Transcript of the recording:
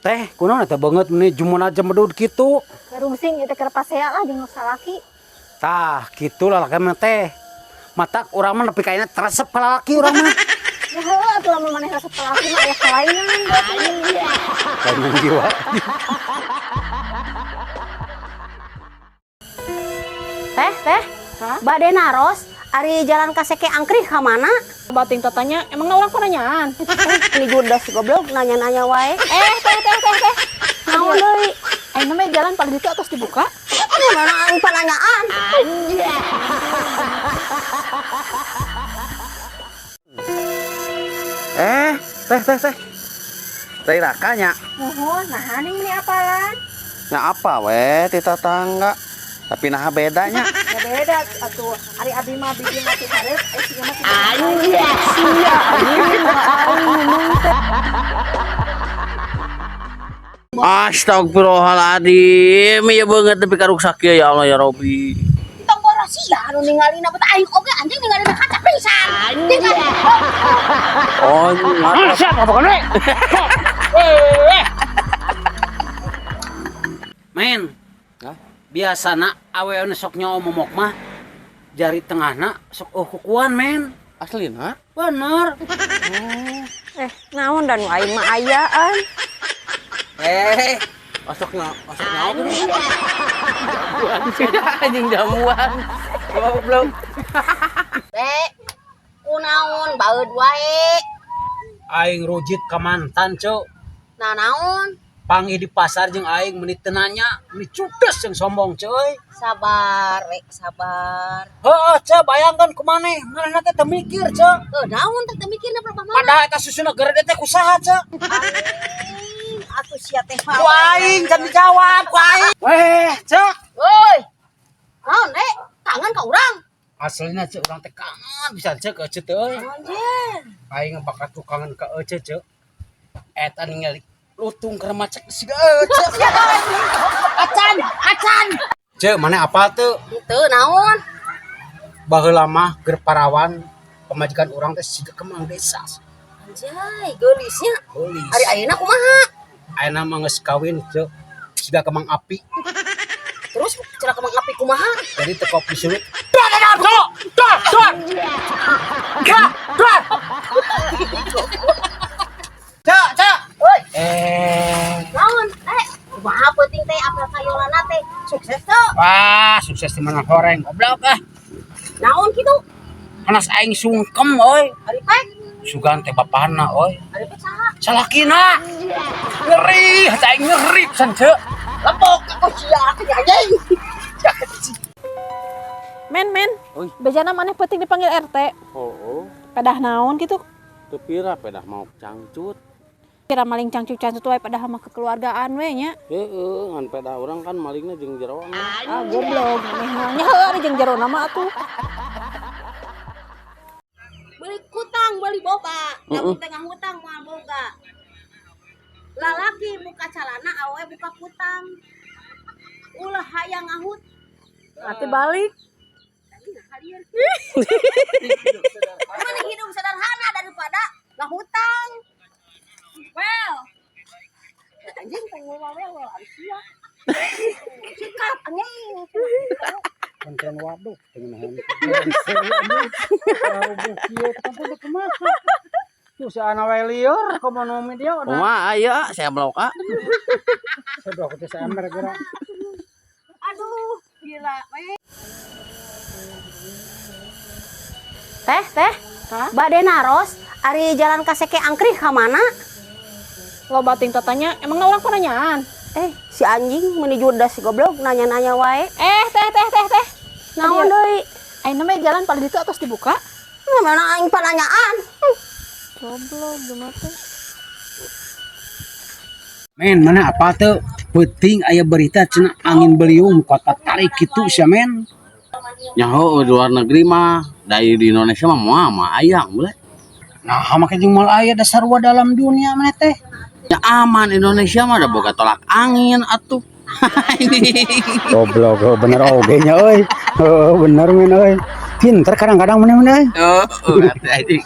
Teh, kunaon eta beungeut meni jumuna jemedud kitu? Rungsing ieu teh keur pasea lah jeung nu salaki. Tah, kitu lalaki mah teh. Matak urang mah nepi ka ayeuna teu resep ka lalaki urang mah. Ya heueuh atuh lamun maneh resep ka lalaki mah aya kelainan berarti. Kelainan jiwa. Teh, teh. Bade naros, ari jalan ka Seke Angkrih ka mana? Bating tatanya, emang urang pananyaan. Ini judes goblok nanya-nanya wae. Eh, teh, teh, teh, teh. Naon deui? Ayeuna mah jalan paling ditu atos dibuka. Mana aing pananyaan? Eh, teh, teh, teh. Teh rakanya. Muhun, nah ning ini apalan? Nya apa we ti tatangga. Tapi nah bedanya. Ya beda atuh. Ari abi mah bibi mah ti hareup, eh sia mah ti Astagfirullahaladzim, ieu beungeut nepi ka ruksak ieu ya Allah ya Robi. Tong boros sia anu ningalina bet aing oge anjing ningalina kaca pisan. Ningali. Oh, Ah, siap apa we? Men. Hah? Biasana awewe nu sok nyaho momok mah jari tengahna sok kukuan, men. Aslina? Bener. Eh, naon dan aing mah ayaan. Eh, osok nyaho gini. Anjing jamuan. Goblok. Teh, kunaon baeud wae. Aing rujit ka mantan, Cuk. Nah naon? Panggih di pasar jeung aing meni teu nanya, meni cudes jeung sombong, Ceu euy. Sabar, rek sabar. Heuh, Ceu, bayangkeun kumaneh, manehna teh teu mikir, Ceu. Heuh, naon teh teu mikirna berapa mana? Padahal eta susuna gerede teh kusaha, Ceu? Aing, atuh sia teh Ku aing can dijawab, ku aing. Weh, Ceu. Woi. Naon, rek? Kangen ka urang? Aslina Ceu, urang teh kangen pisan Ceu ka Ece teh euy. Anjir. Aing bakal tuh kangen ka Ece, Ceu. Eta ningali lutung keur macek siga Ece. Acan, acan. Ceu, mana apal teu? Henteu naon? Baheula mah keur parawan pamajikan urang teh siga kemang desa. Anjay, geulisnya. Geulis. Ari ayeuna kumaha? Ayeuna mah geus kawin, Ceu. Siga kemang api. Terus cara kemang api kumaha? Jadi teu kopi sulit. Dar dar dar dar dar. Dar dar. Ceu, Ceu. Woi, Eh, naon? Eh, kumaha peuting teh apel kayolana teh? Sukses teu? Wah, sukses di mana horeng goblok ah. Naon kitu? Panas aing sungkem euy. Ari pek? Sugan teh bapana euy. Ari pek saha? Salakina. Ngeri, hati aing ngeri pisan, Ceu. Lepok aku sia anjing. Men, men. Oi. Bejana maneh peuting dipanggil RT. Oh, Pedah naon kitu? teu pira pedah mau cangcut. Kira maling cangcut-cangcut wae padahal mah kekeluargaan we nya. Heeh, ngan pedah urang kan malingna jeung jeroan. Ah, goblok maneh mah. Nya heuh ari jeung jerona mah atuh. Beli kutang, beli boga. Lamun tengah hutang moal boga. Lalaki buka calana, awewe buka kutang. Ulah hayang ngahut. Nanti balik. Mana hidup sederhana daripada ngahutang. Well. Anjing teh ngomong well, ari sia. Sikat anjing. Konten waduk dengan handphone. Tuh si anak wae liur komo video na. Kumaha aya saya blok ah. Sudah aku teh saember geura. Aduh, gila. Teh, teh. Bade naros, ari jalan ka Seke Angkrih ka mana? Loba ting tatanya, emang urang pananyaan. Eh, si anjing meni judes goblok nanya-nanya wae. Eh, teh, teh, teh, teh. Naon deui? Ayeuna mah jalan paling ditu atos dibuka. Mana aing pananyaan? Goblok gimana teh? Men, mana apa tuh? Peuting aya berita cenah angin beliung kota tarik kitu sia, men. Nyaho di luar negeri mah, dari di Indonesia mah moal mah aya boleh. Nah, make jeung moal aya dasar wa dalam dunia mana teh. Ya aman Indonesia mah ada boga tolak angin atuh. Goblok, oh, bener oge nya euy. Heuh, bener men euy. Pinter kadang-kadang mana-mana euy. Oh, anjing.